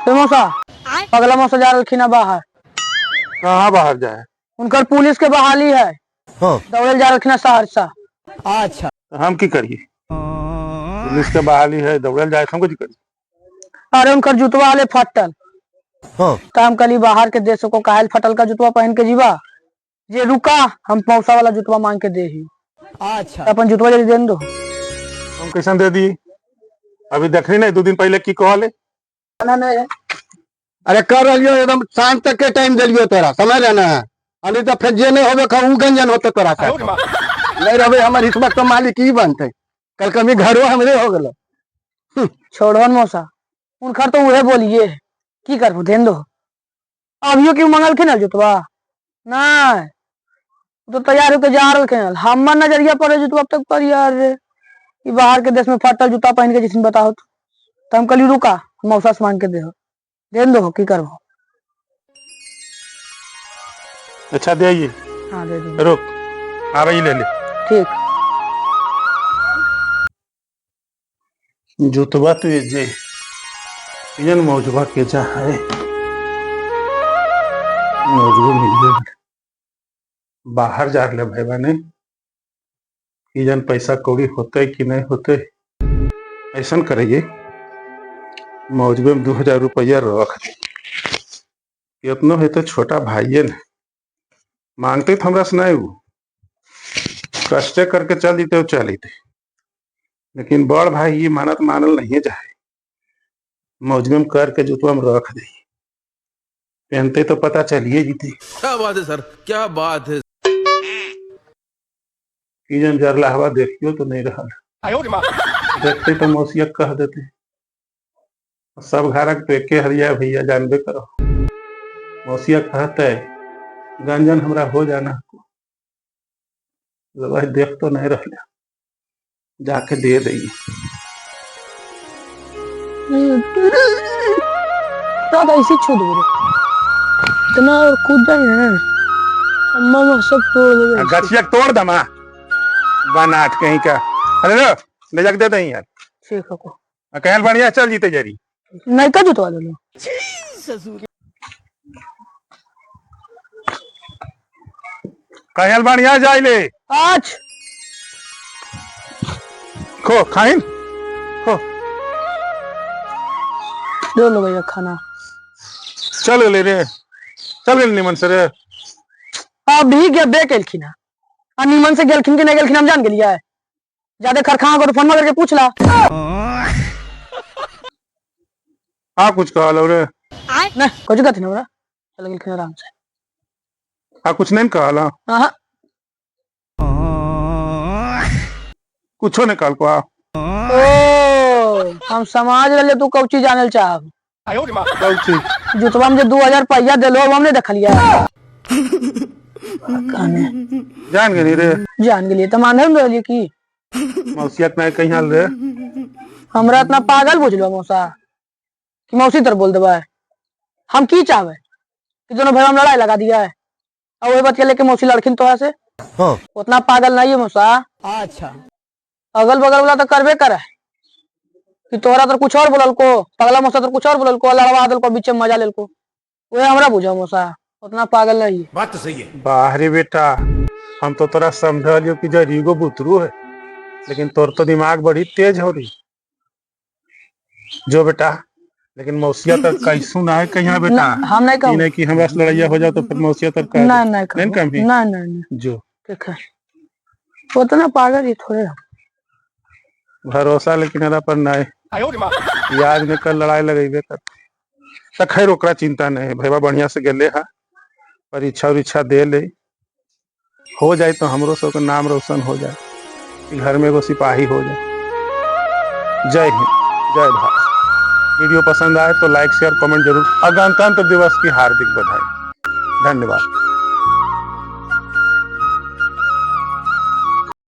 तो मौसा, अगला मौसा जा रहलखिन है बाहर। कहाँ बाहर जाए? उनकर पुलिस के बहाली है। हाँ। दौड़ल जा रहलखिन है सहरसा। अच्छा। हम की करिए? पुलिस के बहाली है, दौड़ल जाए, हम कुछ करिए? अरे उनकर जुतवा हले फटल। हाँ। तो हम कहली बाहर के देश को काहेल फटल का जुतवा पहन के जीवा, जे रुका हम मौसा वाला जुतवा मांग के दे ही। अच्छा। अपन जुतवा जल्दी देन दो। हम कैसन दे दी? अभी देखनी नहीं 2 दिन पहले की कहले। ना नहीं है। अरे कर रहियो, एकदम शाम तक के टाइम दिलियो, तोरा समय लेना है, आ नहीं तो फिर जे नहीं होबे खा ऊ गंजन होते तोरा साथ। नहीं रहबे हमर हिस्सा तो मालिक ई बनते, कल कभी घरो हमरे हो गेलो। छोड़ो न मौसा, उनकर तो उहे बोलिए, की करबो, देन दो। अभियो क्यों मंगलखिन है जुतवा? नहीं तो तैयार होके जा रहलखिन, हमर नजरिया पर जुतवा तक पर यार रे, ई बाहर के देश में फटल जूता पहन के जिसन बताओ तो हम कहली रुका मौसा से मांग के देहो, देन दो, की करबो। अच्छा दे आइए। हाँ दे दे। रुक आवे ले ले। ठीक। जुतवा तो ये जे ये मौजवा के जा है, मौजबो मिल गए। बाहर जा रहे भाई बने कि जन पैसा कौड़ी होते कि नहीं होते। ऐसा करिए मौजबे में 2000 रुपया रख दे, इतना है तो छोटा भाई ने मांगते तो हमरा से नहीं, वो कष्टे करके चल जीते चल जीते, लेकिन बड़ भाई ये मानत मानल नहीं जाए। मौजबे में करके जुतवा में रख दे, पहनते तो पता चलिए जीते। क्या बात है सर, क्या बात है। कि जन जरला हवा देखियो तो नहीं रहा, देखते तो मौसिया कह देते। सब घरक तो एके हरिया भैया जानबे करो, मौसिया कहते गंजन हमरा हो जाना, भाई देख तो नहीं रहा, जाके दे दई। दादा ऐसे छोड़ दे इतना और कूद जाए ना अम्मा माँ सब तोड़ देवे। गछिया तोड़ दमा बनाट कहीं का। अरे रो ले जाके दे दई यार। ठीक है को कहल बढ़िया चल जीते जरी। नहीं का जुतवा दो। कहल बढ़िया जाय ले। आज खो खाइन खो। दो लो भैया खाना। चल गेले रे, चल गेले निमन से रे। अभी के बे केलखिन आ निमन से गेलखिन कि नहीं गेलखिन हम जान गेलियै। ज्यादा खरखा को फोन करके पूछ ला। हाँ कुछ कहल रे? नहीं कुछ कहथिन हमरा, चल गेलखिन आराम से। हाँ कुछ नहीं कहल? हाँ कुछो नहीं कहल को। ओ हम समाज रहले तू कौची जानल चाहब? कौची? जुतवा में जे 2000 पैसा देलो हम नहीं देखलियै। जान गेली रे? जान गेलियै तो माने में रहलियै की मौसिया नहीं कहीं हाल रे। हमरा इतना पागल बुझलो मौसा कि मौसी तर बोल देबै? हम की चाहबै कि दोनों भाई हम लड़ाई लगा दिया है और वही बात के लेके मौसी लड़खिन तोरा से। हाँ। उतना पागल नहीं है मौसा। अच्छा। अगल बगल वाला तो करबे करे कि तोहरा तो कुछ और बोलल को, पगला मौसा तो कुछ और बोलल को, लड़वा दल को, बीच में मजा लेल को, वही हमरा बुझो मौसा उतना पागल नहीं है। बात तो सही है। बाहरी बेटा हम तो तोरा समझलियो कि जरीगो बुतरू है, लेकिन तोर तो दिमाग बड़ी तेज हो रही जो बेटा, लेकिन मौसिया तक कैसू ना है कहीं बेटा। हम नहीं ई कहूँ नहीं कि हमरा से लड़ाइया हो जाओ तो फिर मौसिया तक कह नहीं दे। नहीं नहीं कहूँ कभी? नहीं नहीं नहीं। जो ठीक है उतना पागल ही थोड़े। भरोसा लेकिन हरा पर नहीं, याद में कल लड़ाई लगेबे कर। तो खैर ओकरा चिंता नहीं है भैया, बढ़िया से गेले हा, परीक्षा उरीक्षा दे ले, हो जाए तो हमरो सबके नाम रोशन हो जाए, घर में एगो सिपाही हो जाए। जय हिंद, जय भारत। वीडियो पसंद आए तो लाइक शेयर कमेंट जरूर। और गणतंत्र दिवस की हार्दिक बधाई। धन्यवाद।